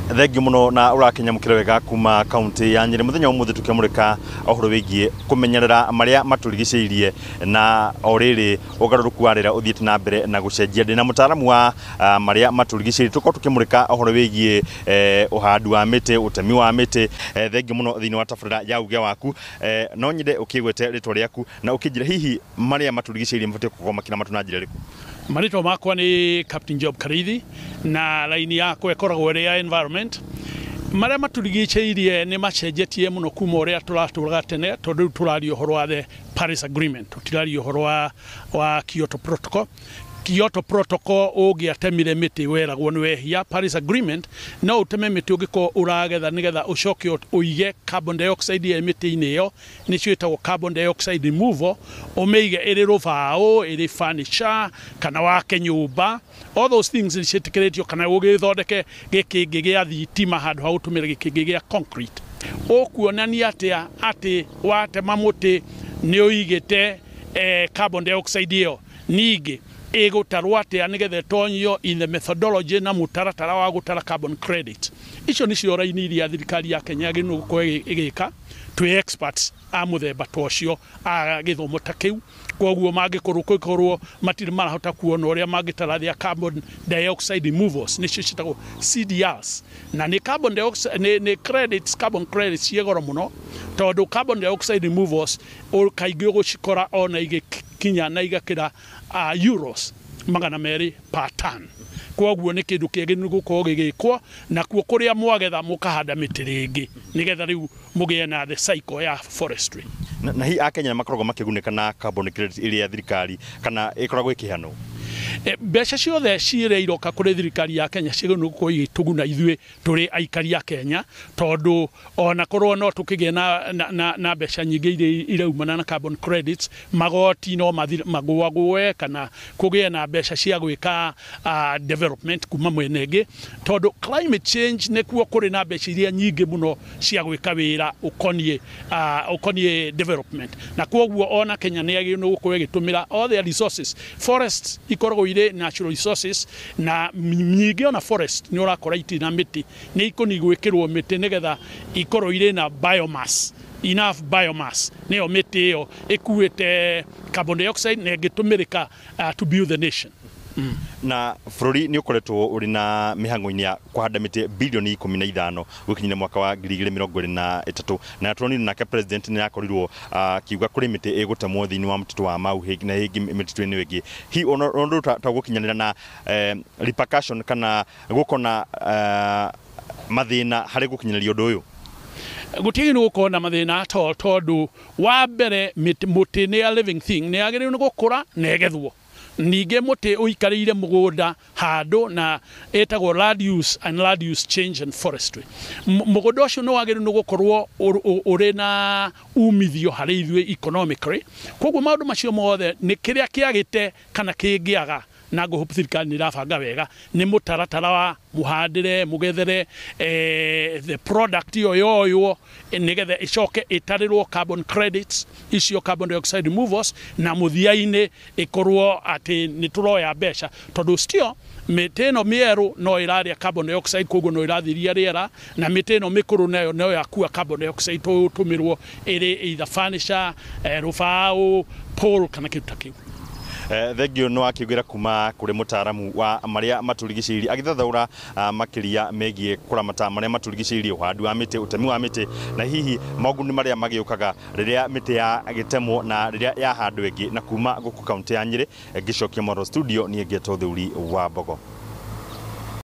Thengiũ mũno na ũrakinyamũkĩra wega kuma kaunti ya Nyĩrĩ. Mũthenya wa ũmũthĩ tũkĩamũrĩka ũhoro wĩgiĩ kũmenyerera marĩa matũrigicĩirie, na o rĩrĩ ũgarũrũku wa rĩera ũthiĩte na mbere na gũcenjia. Ndĩna mũtaaramu wa marĩa matũrigicĩirie, tũkorwo tũkĩmũrĩka ũhoro wĩgiĩ ũhandi wa mĩtĩ, ũtemi wa mĩtĩ. Thengiũ mũno thĩinĩ wa tabarĩra ya Uge Waku. No nyende ũkĩgwete rĩtwa rĩaku na ũkĩnjĩra hihi marĩa matũrigicĩirie mabatiĩ gũkorwo makĩramatwo na njĩra ĩrĩkũ? Marĩtwa makwa nĩ Captain Job Kariithi, na raini yakwa ĩkoragwo ĩrĩ ya environment. Marĩa matũrigicĩirie nĩ macenjetie mũno kuma ũrĩa tũratũraga tene, tondũ rĩu tũraria ũhoro wa the Paris Agreement, tũtiraria ũhoro wa Kyoto Protocol. Kyoto Protocol ũngĩatemire mĩtĩ weragwo nĩ wehia. Paris Agreement no ũteme mĩtĩ ũngĩkorwo ũragetha nĩgetha ũcoke ũige carbon dioxide ĩyo mĩtĩ-inĩ ĩyo, nĩcio ĩtagwo carbon dioxide removal, ũmĩige ĩrĩ rũbaũ, ĩrĩ furniture, kana wake nyũmba. All those things nĩ ciĩtĩkĩrĩtio, kana ũgĩthondeke gĩkĩngĩ gĩa thitima handũ ha gũtũmĩra gĩkĩngĩ gĩa concrete. Ũkuonania atĩa atĩ watema mũtĩ nĩ ũigĩte carbon dioxide ĩyo? Ningĩ ĩgũtarwo atĩa nĩgetha ĩtonyio in the methodology na mũtaratara wa gũtara carbon credit? Icio nĩcio raini iria thirikari ya Kenya yagĩrĩirwo gũkorwo ĩgĩka. Twĩ experts a mũthemba ta ũcio, a gĩthomo ta kĩu, koguo mangĩkorwo kũngĩkorwo matirĩ marahota kuona ũrĩa mangĩtara their carbon dioxide removals, nĩcio ciĩtagwo CDRs, na nĩ carbon dioxide, nĩ credits, carbon credits ciĩ goro mũno, tondũ carbon dioxide removals kaingĩ ũgũcikora ona igĩkinya na igakĩra euros 200 per ton. Koguo nĩ kĩndũ kĩagĩrĩirwo gũkorwo gĩgĩkwo, nakuo kũrĩa mwagetha mũkahanda mĩtĩ rĩngĩ nĩgetha rĩu mũgĩe na the cycle ya forestry. Na hihi Akenya nĩ makoragwo makĩgunĩka na carbon credit ĩrĩa thirikari kana ĩkoragwo ĩkĩheanwo? Mbeca ciothe ciĩrĩa iroka kũrĩ thirikari ya Kenya ciagĩrĩirwo gũkorwo igĩtũguna ithuĩ tũrĩ aikari a Kenya, tondũ ona korwo no tũkĩgĩe na mbeca nyingĩ iria iraumana na carbon credits, magoti no magũagũe kana kũgĩe na mbeca cia gwĩka development kuma mwena ĩngĩ, tondũ climate change nĩkuo kũrĩ na mbeca iria nyingĩ mũno cia gwĩka wĩra ũkoniĩ development. Na koguo ona Kenya nĩ yagĩrĩirwo gũkorwo ĩgĩtũmĩra all their resources. Forests ikoragwo irĩ natural resources, na nyingĩ ona forest nĩ ũrakora itirĩ na mĩtĩ, nĩ ikũni gwĩkĩrwo mĩtĩ nĩgetha ikorwo irĩ na biomass, enough biomass, nĩyo mĩtĩ ĩyo ĩkuĩte carbon dioxide na ĩngĩtũmĩrĩka to build the nation. Na bũrũri nĩ ũkoretwo ũrĩ na mĩhang'o-inĩ ya kũhanda mĩtĩ bilioni 15 gũkinyĩria mwaka wa 2023, na turonire nake president nĩ akorirwo akiuga kũrĩ mĩtĩ ĩgũtemwo thĩinĩ wa mũtitũ wa Mau na ĩngĩ mĩtitũ-inĩ ĩngĩ. Hihi ũndũ ta gũkinyanĩra na repercussion kana gũkona mathĩna harĩ gũkinyanĩria ũndũ ũyũ? Gũtiagĩrĩirwo gũkorwo na mathĩna at all, tondũ wa mbere mũtĩ nĩ a living thing, nĩ yagĩrĩirwo nĩ gũkũra na ĩgethwo. Ningĩ mũtĩ ũikarĩire mũgũnda handũ na ĩtagwo land use and land use change and forestry. Mũgũnda ũcio nĩ wagĩrĩirwo nĩ gũkorwo ũrĩ na umithio harĩ ithuĩ economically. Koguo maũndũ macio mothe nĩ kĩrĩa kĩagĩte kana kĩngĩaga, na ngũhope thirikari nĩ ĩrabanga wega nĩ mũtaratara wa mũhandĩre, mũgethere, the product ĩyo yoywo nĩgetha ĩcoke ĩtarĩrwo carbon credits icio, carbon dioxide removals, na mũthia-inĩ ĩkorwo atĩ nĩ tũroya mbeca, tondũ still mĩtĩ ĩno mĩerũ no ĩrarĩa carbon dioxide, koguo no ĩrathiria rĩera, na mĩtĩ ĩno mĩkũrũ nayo no yakua carbon dioxide tũtũmĩrwo ĩrĩ either furniture, rũbaũ, pole kana kĩndũ ta kĩu. Thengio nĩ wakiugĩra kuma kũrĩ mũtaaramu wa marĩa matũrigicĩirie agĩthathaũra makĩria megiĩ kũramata marĩa matũrigicĩirie, ũhandi wa mĩtĩ, ũtemi wa mĩtĩ, na hihi moguni marĩa magĩũkaga rĩrĩa mĩtĩ yagĩtemwo na rĩrĩa yahandwo ĩngĩ. Na kuma gũkũ kaunti ya Nyĩrĩ, ngĩcokia mwaro studio, niĩ ngetwo Thuri wa Mbogo.